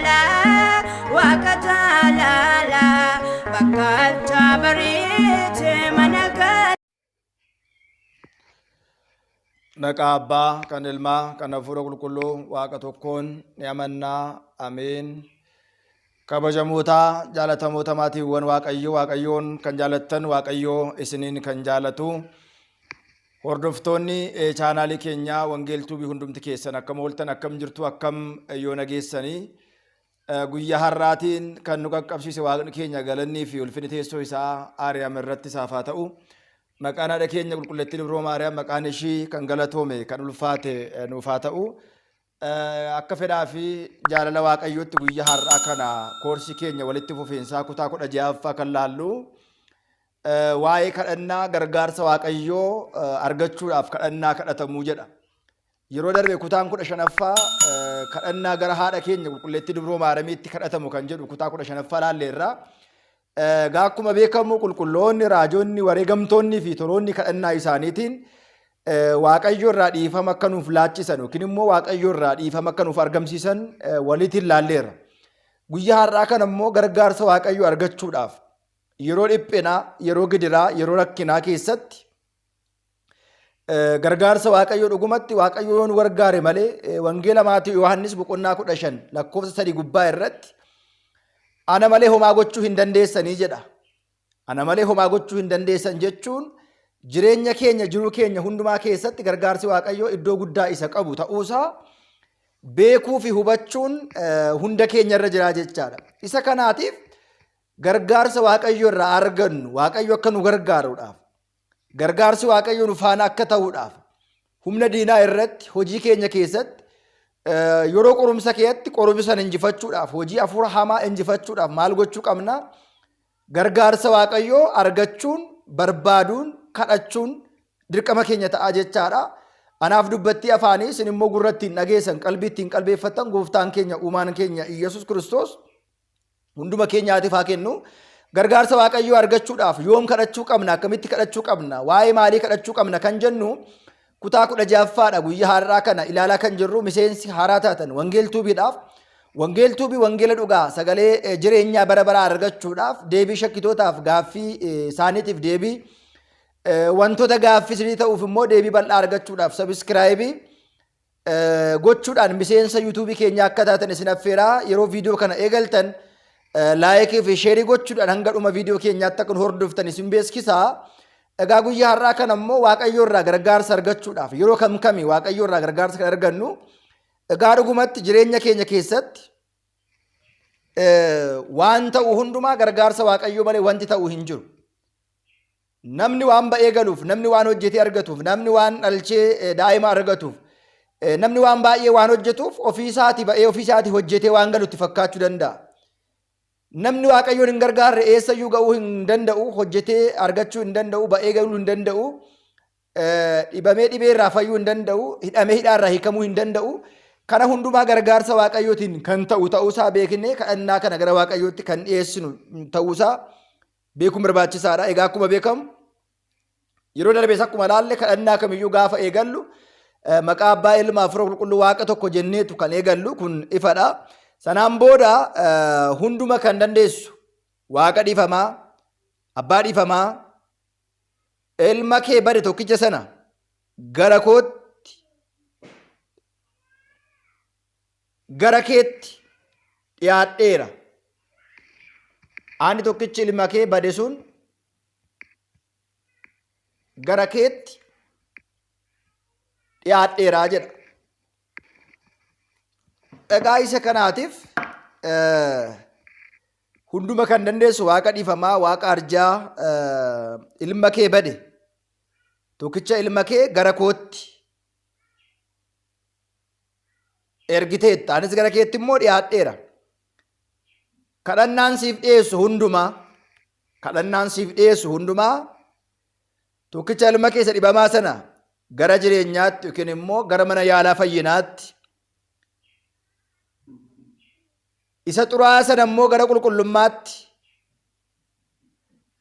jaalala, waaqa jaalala, bakkalcha bariite mana gala. Maqaa Abbaa, kan Ilmaa, kan Hafuura Qulqulluu Waaqa tokkoon ni amannaa. Ameen. Kabajamoota jaalatamoota maatiiwwan Waaqayyoo, Waaqayyoon kan jaalattan, Waaqayyoo isiniin kan jaalatu. Hordoftoonni chaanaalii keenyaa Wangeel Tuubii hundumti keessan akkam ooltan, akkam jirtu, akkam yoo nageessanii. Guyyaa har'aatiin kan nu qaqqabsiise Waaqni keenya galannii fi ulfinni teessoo isaa Aariyaam irratti isaaf haa ta'u. Maqaan haadha keenya qulqulleettii Dubroo Maariyaam maqaan ishii kan galatoome kan ulfaate nuuf haa ta'u. Akka fedhaa fi jaalala Waaqayyootti guyyaa har'aa kana koorsii keenya walitti fufiinsaa kutaa 16ffaa kan laallu waa'ee kadhannaa gargaarsa Waaqayyoo argachuudhaaf kadhannaa kadhatamuu jedha. Yeroo darbe kutaan 15ffaa kadhannaa gara haadha keenya qulqulleettii Dubroo Maaramiitti kadhatamu kan jedhu kutaa 15ffaa laalleerra. Egaa akkuma beekamu qulqulloonni, raajonni, wareegamtoonni fi toloonni kadhannaa isaaniitiin Waaqayyo irraa dhiifama akka nuuf laachisan yookiin immoo Waaqayyo irraa dhiifama akka nuuf argamsiisan waliitiin laalleerra. Guyyaa har'aa kana immoo gargaarsa Waaqayyo argachuudhaaf yeroo dhiphinaa, yeroo gidiraa, yeroo rakkinaa keessatti gargaarsa Waaqayyo dhugumatti Waaqayyo yoo nu gargaare malee Wangeela Maatii Yohaannis boqonnaa 15 lakkoofsa 3 gubbaa irratti ana malee homaa gochuu hin dandeessanii jedha. Ana malee homaa gochuu hin dandeessan jechuun jireenya keenya jiruu keenya hundumaa keessatti gargaarsi Waaqayyoo iddoo guddaa isa qabu ta'uusaa beekuu fi hubachuun hunda keenya irra jira jechaadha. Isa kanaatiif gargaarsa Waaqayyo irraa argannu Waaqayyo akka nu gargaaruudhaaf gargaarsi Waaqayyo nu faana akka ta'uudhaaf humna diinaa irratti hojii keenya keessatti yeroo qorumsa keetti qorumsa sana injifachuudhaaf hojii hafuura hamaa injifachuudhaaf maal gochuu qabna? Gargaarsa Waaqayyoo argachuun barbaaduun kadhachuun dirqama keenya ta'a jechaadha. Anaaf dubbattii afaanii isin immoo gurra ittiin dhageessan qalbii ittiin qalbeeffattan gooftaan keenya uumaan keenya Iyyasuus Kiristoos hunduma keenyaatiif haa kennu. Gargaarsa Waaqayyoo argachuudhaaf yoom kadhachuu qabna, akkamitti kadhachuu qabna, waa'ee maalii kadhachuu qabna kan jennu kutaa 16ffaadha guyyaa har'aa kana ilaalaa kan jirru. Miseensi haaraa taatan Wangeel Tuubiidhaaf, Wangeel Tuubii wangeela dhugaa sagalee jireenyaa bara baraa argachuudhaaf deebii shakkitootaaf gaaffii isaaniitiif deebii wantoota gaaffii isinii ta'uuf immoo deebii bal'aa argachuudhaaf sabiskiraayibii gochuudhaan miseensa yuutuubii keenyaa akka taatan isin affeeraa. Yeroo viidiyoo kana eegaltan laayikii fi sheerii gochuudhaan hanga dhuma viidiyoo keenyaatti akka nu hordoftan isin beeksisaa. Egaa guyyaa har'aa kana immoo Waaqayyo irraa gargaarsa argachuudhaaf yeroo kam kami Waaqayyo irraa gargaarsa kan argannu? Egaa dhugumatti jireenya keenya keessatti waan ta'u hundumaa gargaarsa Waaqayyoo malee wanti ta'u hin jiru. Namni waan ba'ee galuuf, namni waan hojjetee argatuuf, namni waan dhalchee daa'ima argatuuf, namni waan baay'ee waan hojjetuuf ofii isaatii ba'ee ofii isaatii hojjetee waan galutti fakkaachuu danda'a. Namni Waaqayyoon hin gargaarre eessayyuu ga'uu hin danda'u, hojjetee argachuu hin danda'u, ba'ee galuu hin danda'u, dhibamee dhibee irraa fayyuu hin danda'u, hidhamee hidhaa irraa hiikamuu hin danda'u. Kana hundumaa gargaarsa Waaqayyootiin kan ta'u ta'uusaa beeknee kadhannaa kana gara Waaqayyootti kan dhiyeessinu ta'uusaa beekuun barbaachisaadha. Egaa akkuma beekamu yeroo darbees akkuma ilaalle kadhannaa kamiyyuu gaafa eegallu maqaa Abbaa, Ilma, Hafuura Qulqulluu Waaqa tokko jenneetu kan eegallu kun ifadha. Sanaan booda hunduma kan dandeessu Waaqa dhiifamaa, Abbaa dhiifamaa, ilma kee bade tokkicha sana gara kootti gara keetti dhiyaadheera. Ani tokkichi ilma kee bade sun gara keetti dhiyaadheera jedha. Egaa isa kanaatiif hunduma kan dandeessu Waaqa dhiifamaa, Waaqa arjaa, ilma kee bade tokkicha ilma kee gara kootti ergiteetta. Anis gara keetti immoo dhiyaadheera. Kadhannaan siif dhiyeessu hundumaa, kadhannaan siif dhiyeessu hundumaa tokkicha ilma keessa dhibamaa sana gara jireenyaatti yookiin immoo gara mana yaalaa fayyinaatti, isa xuraa'aa sana immoo gara qulqullummaatti,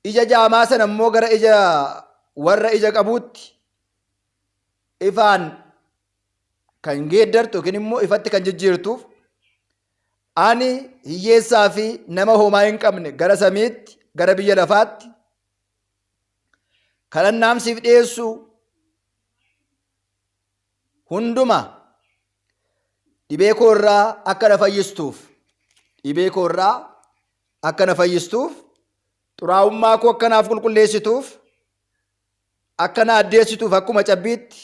ija jaamaa sana immoo gara ija warra ija qabuutti ifaan kan geeddartu yookiin immoo ifatti kan jijjiirtuuf. Ani hiyyeessaa fi nama homaa hin qabne gara samiitti, gara biyya lafaatti kadhannaan siif dhiyeessu hunduma dhibee koo irraa akka na fayyistuuf, dhibee koo irraa akka na fayyistuuf, xuraa'ummaa koo akka naaf qulqulleessituuf, akka na addeessituuf akkuma cabbiitti,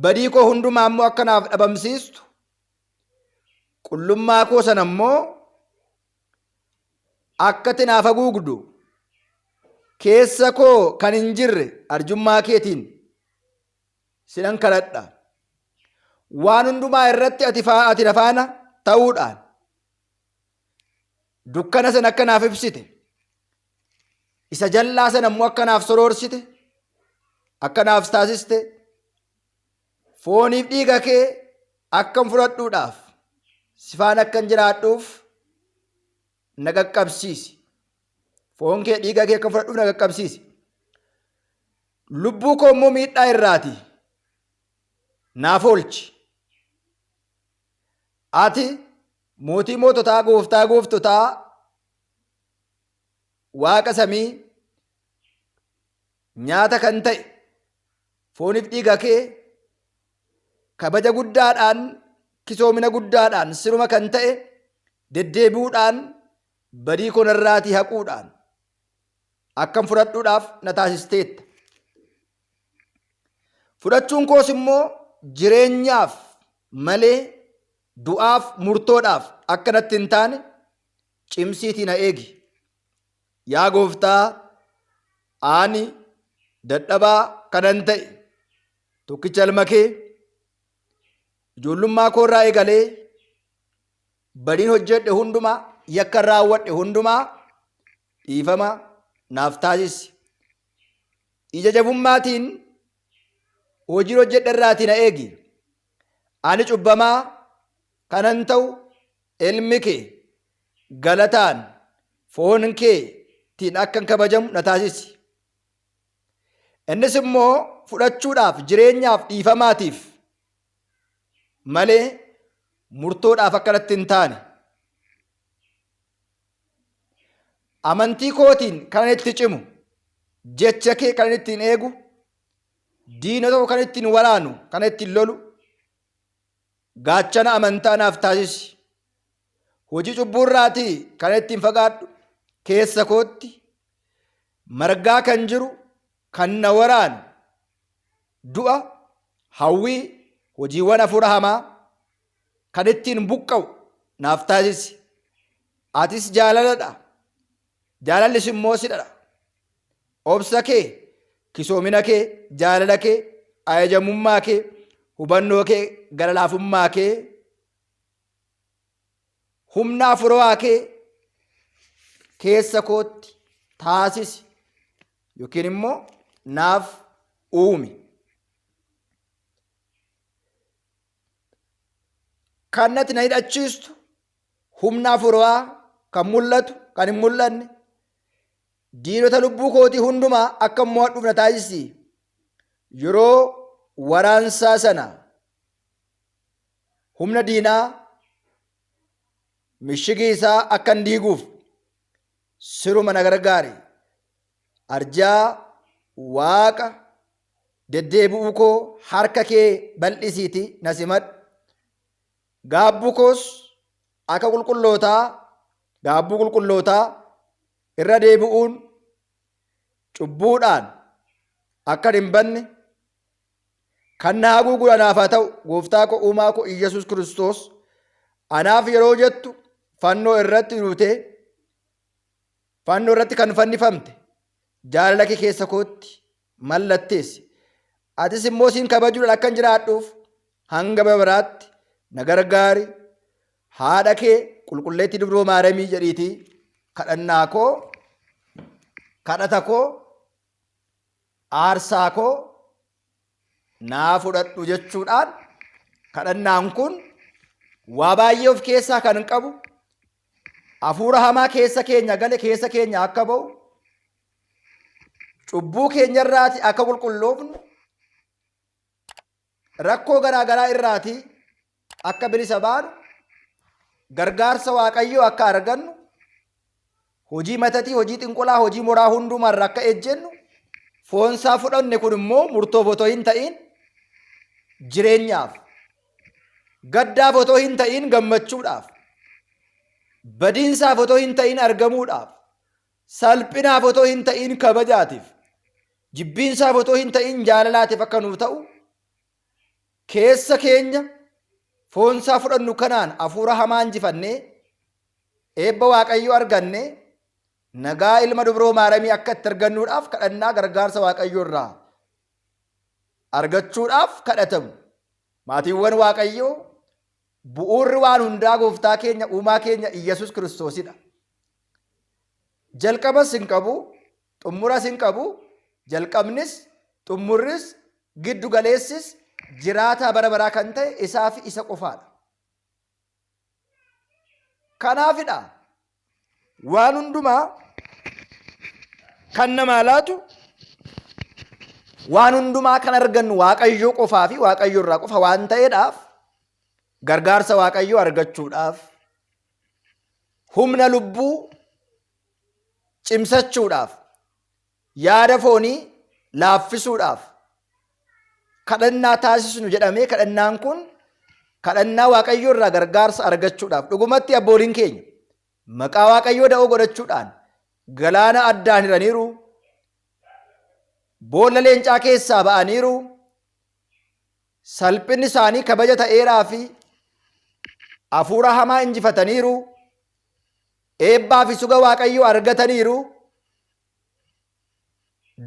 badii koo hundumaa immoo akka naaf dhabamsiistu, qullummaa koo sana immoo akka ati naaf haguugdu, keessa koo kan hin jirre arjummaa keetiin sinan kadhadha. Waan hundumaa irratti ati na faana ta'uudhaan dukkana sana akka naaf ibsite, isa jal'aa sana immoo akka naaf soroorsite, akka naaf taasiste, fooniif dhiiga kee akkan fudhadhuudhaaf si faana akkan jiraadhuuf na qaqqabsiisi. Foon kee dhiiga kee akkan fudhadhuuf na qaqqabsiisi. Lubbuu koo immoo miidhaa irraati naaf oolchi. Ati mootii moototaa, gooftaa gooftotaa, waaqa samii nyaata kan ta'e fooniif dhiiga kee kabaja guddaadhaan, kisoomina guddaadhaan, siruma kan ta'e deddeebi'uudhaan badii koo narraatii haquudhaan akkan fudhadhuudhaaf na taasisteetta. Fudhachuun koos immoo jireenyaaf malee du'aaf murtoodhaaf akka natti hin taane cimsiitii na eegi. Yaa gooftaa, ani dadhabaa kanan ta'e tokkicha ilma kee ijoollummaa koo irraa eegalee badiin hojjedhe hundumaa, yakka raawwadhe hundumaa dhiifama naaf taasisi. Ija jabummaatiin hojii hojjedhe irraatii na eegi. Ani cubbamaa kanan ta'u ilmi kee galataan foon keetiin akkan kabajamu na taasisi. Innis immoo fudhachuudhaaf jireenyaaf dhiifamaatiif malee murtoodhaaf akka natti hin taane. Amantii kootiin kanan itti cimu, jecha kee kanan ittiin eegu, diina tokko kan ittiin waraanu, kan ittiin lolu, gaachana amantaa naaf taasisi. Hojii cubbuurraatii kan ittiin fagaadhu, keessa kootti margaa kan jiru kan na waraanu du'a, hawwii, hojiiwwan hafuura hamaa kan ittiin buqqa'u naaf taasisi. Atis jaalaladha. Jaalallis immoo sidhadha. Obsa kee, kisoomina kee, jaalala kee, ajajamummaa kee, hubannoo kee, gara laafummaa kee, humna hafuurawaa kee keessa kootti taasisi yookiin immoo naaf uumi. Kan natti na hidhachiistu humna hafuurawaa kan mul'atu kan hin mul'anne diinota lubbuu kootii hundumaa akka mo'adhuuf na taasisi. Yeroo waraansaa sana humna diinaa mishigii isaa akkan diiguuf siruma na gargaari. Arjaa Waaqa deddeebi'uu koo harka kee bal'isiiti na simadhu. Gaabbuu koos akka qulqullootaa, gaabbuu qulqullootaa irra deebi'uun cubbuudhaan akkan hin banne kan na haguugu anaaf haa ta'u. Gooftaa koo, uumaa koo Iyyasuus Kiristoos, anaaf yeroo jettu fannoo irratti duutee, fannoo irratti kan fannifamte jaalala kee keessa kootti mallatteessi. Atis immoo siin kabajuudhaan akkan jiraadhuuf hanga bara baraatti na gargaari. Haadha kee qulqulleettii dubroo Maaramii jedhiitii kadhannaa koo, kadhata koo, aarsaa koo naa fudhadhu jechuudhaan kadhannaan kun waa baay'ee of keessaa kan qabu, hafuura hamaa keessa keenya gale keessa keenya akka ba'u, cubbuu keenyarraati akka qulqulloofnu, rakkoo garaa garaa irraati akka bilisa baanu, gargaarsa Waaqayyoo akka argannu, hojii matatii, hojii xinqolaa, hojii moraa hundumarra akka ejjennu, foonsaa fudhanne kun immoo murtoof otoo hin ta'in jireenyaaf, gaddaaf otoo hin ta'in gammachuudhaaf, badiinsaaf otoo hin ta'in argamuudhaaf, salphinaaf otoo hin ta'in kabajaatiif, jibbiinsaaf otoo hin ta'in jaalalaatiif akka nuuf ta'u, keessa keenya foonsaa fudhannu kanaan hafuura hamaa injifannee eebba Waaqayyoo arganne nagaa ilma dubroo Maaramii akka itti argannuudhaaf kadhannaa gargaarsa Waaqayyoo irraa argachuudhaaf kadhatamu. Maatiiwwan Waaqayyoo, bu'uurri waan hundaa gooftaa keenya uumaa keenya Iyyasuus Kiristoosidha. Jalqabas hin qabu, xumuras hin qabu, jalqabnis, xumurris, giddu galeessis jiraataa bara baraa kan ta'e isaa fi isa qofaadha. Kanaafidha waan hundumaa kan namaa laatu, waan hundumaa kan argannu Waaqayyoo qofaa fi Waaqayyo irraa qofa waan ta'eedhaaf, gargaarsa Waaqayyoo argachuudhaaf, humna lubbuu cimsachuudhaaf, yaada foonii laaffisuudhaaf kadhannaa taasisnu jedhamee, kadhannaan kun kadhannaa Waaqayyoo irraa gargaarsa argachuudhaaf. Dhugumatti abbooliin keenya maqaa Waaqayyoo da'oo godhachuudhaan galaana addaan hiraniiru, boolla leencaa keessaa ba'aniiru, salphinni isaanii kabaja ta'eeraa fi hafuura hamaa injifataniiru, eebbaa fi suga Waaqayyoo argataniiru,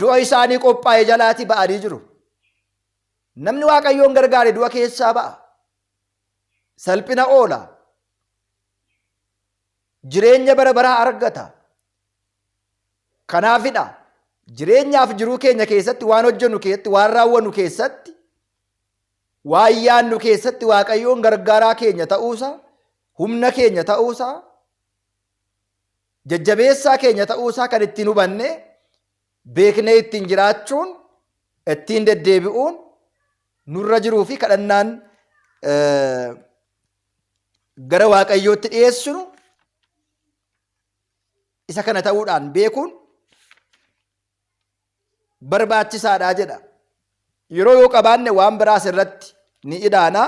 du'a isaanii qophaa'e jalaatii ba'anii jiru. Namni Waaqayyoon gargaare du'a keessaa ba'a. Salphina oola. Jireenya bara baraa argata. Kanaafidha jireenyaaf jiruu keenya keessatti, waan hojjennu keessatti, waan raawwannu keessatti, waan yaadnu keessatti Waaqayyoon gargaaraa keenya ta'uusaa, humna keenya ta'uusaa, jajjabeessaa keenya ta'uusaa kan ittiin hubanne beeknee ittiin jiraachuun, ittiin deddeebi'uun nurra jiruu fi kadhannaan gara Waaqayyootti dhiyeessinu isa kana ta'uudhaan beekuun barbaachisaadha jedha. Yeroo yoo qabaanne waan biraas irratti ni idaana.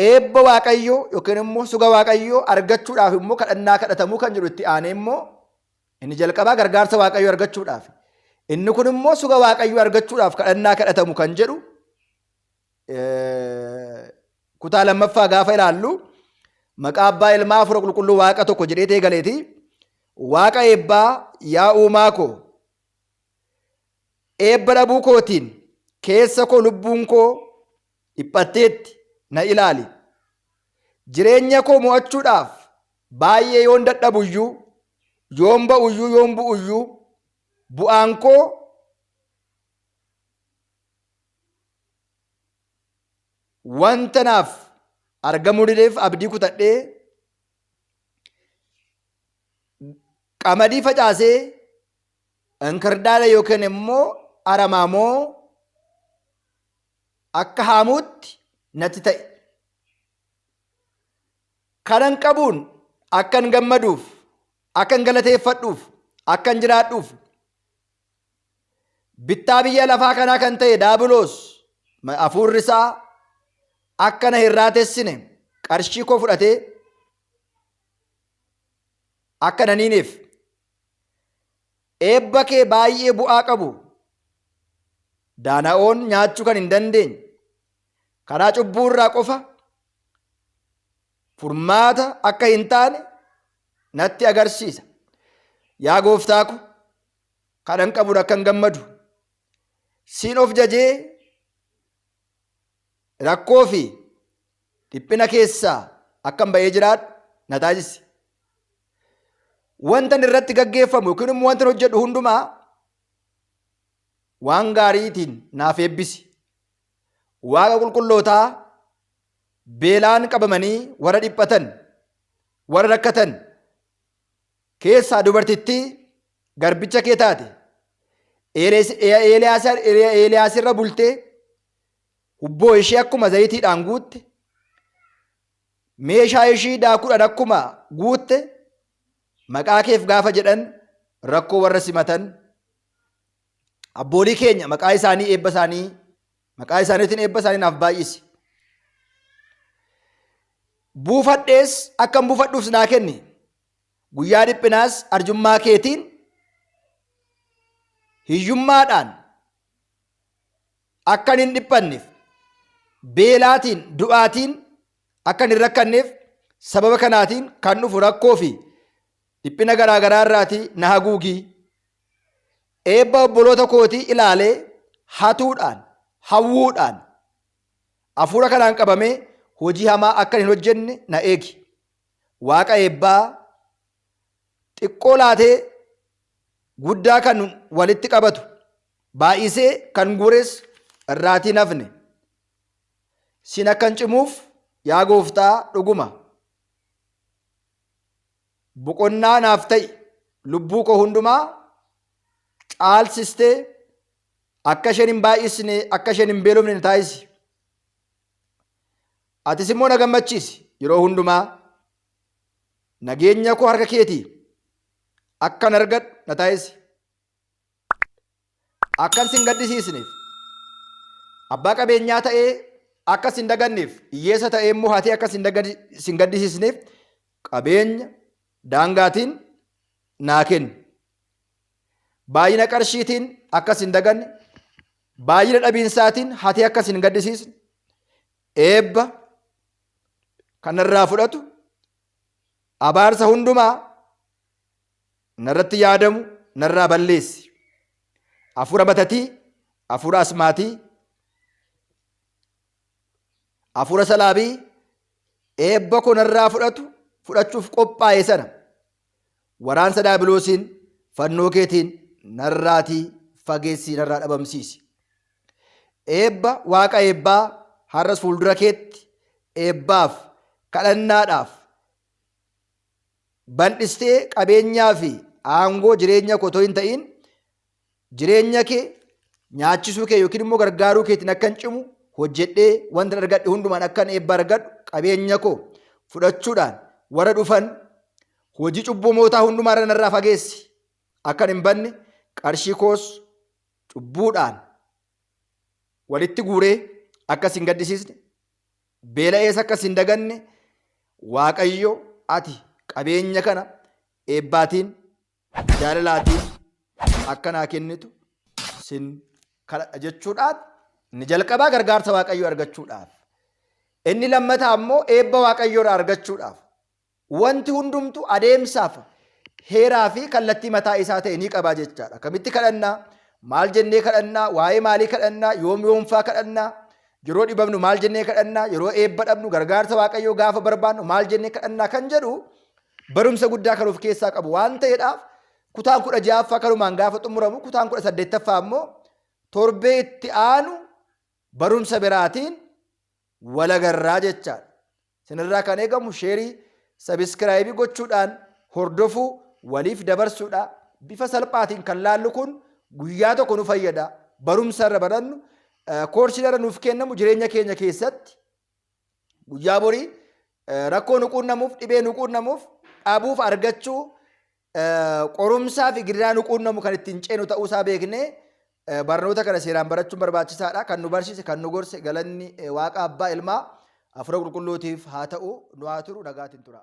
Eebba Waaqayyoo yookiin immoo suga Waaqayyoo argachuudhaaf immoo kadhannaa kadhatamuu kan jedhu itti aanee immoo, inni jalqabaa gargaarsa Waaqayyoo argachuudhaaf. Inni kun immoo suga Waaqayyoo argachuudhaaf kadhannaa kadhatamu kan jedhu kutaa lammaffaa gaafa ilaallu, maqaa Abbaa, Ilmaa, Hafuura Qulqulluu, Waaqa tokko jedhee eegaleeti. Waaqa eebbaa, yaa uumaa koo, eebba dhabuu kootiin keessa koo lubbuun koo dhiphatteetti, na ilaali. Jireenya koo mo'achuudhaaf baay'ee yoon dadhabuyyuu, yoon ba'uyyuu, yoon bu'uyyuu, bu'aan koo wanta naaf argamuu dideef abdii kutadhee, qamadii facaasee inkirdaada yookiin immoo aramaamoo akka haamuutti natti ta'e. Kanan qabuun akkan gammaduuf, akkan galateeffadhuuf, akkan jiraadhuuf, bittaa biyya lafaa kanaa kan ta'e Daabiloos hafuurri isaa akka na hin raatessine, qarshii koo fudhatee akka na niineef, eebba kee baay'ee bu'aa qabu daana'oon nyaachuu kan hin dandeenye karaa cubbuu irraa qofa furmaata akka hin taane natti agarsiisa. Yaa gooftaa ko, kanan qabuun akkan gammadu, siin of jajee rakkoo fi dhiphina keessaa akkan ba'ee jiraadhu na taasisi. Wanta irratti gaggeeffamu yookiin immoo wanta hojjedhu hundumaa waan gaariitiin naaf eebbisi. Waaqa qulqullootaa, beelaan qabamanii warra dhiphatan, warra rakkatan keessaa dubartittii garbicha kee taate Eeliyaas irra bultee hubboo ishee akkuma zayitiidhaan guutte. Meeshaa ishii daakuudhaan akkuma guutte maqaa keef gaafa jedhan rakkoo warra simatan abboolii keenya maqaa isaanii eebba isaanii maqaa isaaniitiin eebba isaanii naaf baay'isi. Buufadhees akkan buufadhuufs naa kenni. Guyyaa dhiphinaas arjummaa keetiin hiyyummaadhaan akkan hin dhiphanneef beelaatiin du'aatiin akkan hin rakkanneef sababa kanaatiin kan dhufu rakkoo fi dhiphina garaa garaa irraatii na haguugi. Eebba obboloota kootii ilaalee hatuudhaan, hawwuudhaan, hafuura kanaan qabamee hojii hamaa akkan hin hojjenne na eegi. Waaqa eebbaa xiqqoo laatee guddaa kan walitti qabatu baay'isee kan guures irraatii nafne. Sin akkan cimuuf yaa gooftaa dhuguma. Boqonnaa naaf ta'i lubbuu koo hundumaa caalsistee akka isheen hin baay'isne akka isheen hin beelofne na taasisi. Atis immoo na gammachiisi yeroo hundumaa nageenya koo harka keetii akkan argadhu na taasisi. Akkan sin gaddisiisneef abbaa qabeenyaa ta'ee akka sin daganneef hiyyeessa ta'ee immoo hatee akka sin gaddisiisneef qabeenya daangaatiin naa kenni. Baay'ina qarshiitiin akka sin daganne baay'ina dhabiinsaatiin hatee akka sin gaddisiisne eebba kanarraa fudhatu abaarsa hundumaa narratti yaadamu narraa balleessi. Hafuura batatii, hafuura asmaatii, hafuura salaabii eebba koo narraa fudhatu fudhachuuf qophaa'e sana waraansa daabiloosiin fannoo keetiin narraatii fageessii narraa dhabamsiisi. Eebba waaqa eebbaa har'as fuuldura keetti eebbaaf kadhannaadhaaf bal'istee qabeenyaa fi aangoo jireenya koo otoo hin ta'in jireenya kee nyaachisuu kee yookiin immoo gargaaruu keetiin akkan cimu hojjedhee wanta argadhe hundumaan akkan eebba argadhu qabeenya koo fudhachuudhaan warra dhufan hojii cubbamootaa hundumaa irra narraa fageessi akkan hin banne qarshii koos cubbuudhaan walitti guuree akkas hin gaddisiisne beela'ees akkas hin daganne Waaqayyo ati qabeenya kana eebbaatiin jaalalaatiin akka naa kennitu sin kadhadha jechuudhaan inni jalqabaa gargaarsa Waaqayyoo argachuudhaaf. Inni lammataa immoo eebba Waaqayyoo irraa argachuudhaaf. Wanti hundumtu adeemsaaf heeraa fi kallattii mataa isaa ta'e ni qaba jechaadha. Akkamitti kadhannaa? Maal jennee kadhannaa? Waa'ee maalii kadhannaa? Yoom yoomfaa kadhannaa? Yeroo dhibamnu maal jennee kadhannaa? Yeroo eebba dhabnu gargaarsa Waaqayyoo gaafa barbaannu maal jennee kadhannaa kan jedhu barumsa guddaa kan of keessaa qabu waan ta'eedhaaf kutaan 16ffaa kanumaan gaafa xumuramu kutaan 18ffaa immoo torbee itti aanu barumsa biraatiin walagarraa jechaadha. Isinirraa kan eegamu sheerii, sabiskiraayibii gochuudhaan hordofuu, waliif dabarsuudha. Bifa salphaatiin kan laallu kun guyyaa tokko nu fayyada. Barumsa irra barannu, koorsii irra nuuf kennamu jireenya keenya keessatti guyyaa borii rakkoo nu quunnamuuf, dhibee nu quunnamuuf, dhabuuf argachuu, qorumsaa fi gidiraa nu quunnamu kan ittiin ceenu ta'uusaa beeknee barnoota kana seeraan barachuun barbaachisaadha. Kan nu barsiise, kan nu gorse galanni Waaqa Abbaa Ilmaa Hafuura Qulqulluutiif haa ta'u. Nu haa turu nagaatiin tura.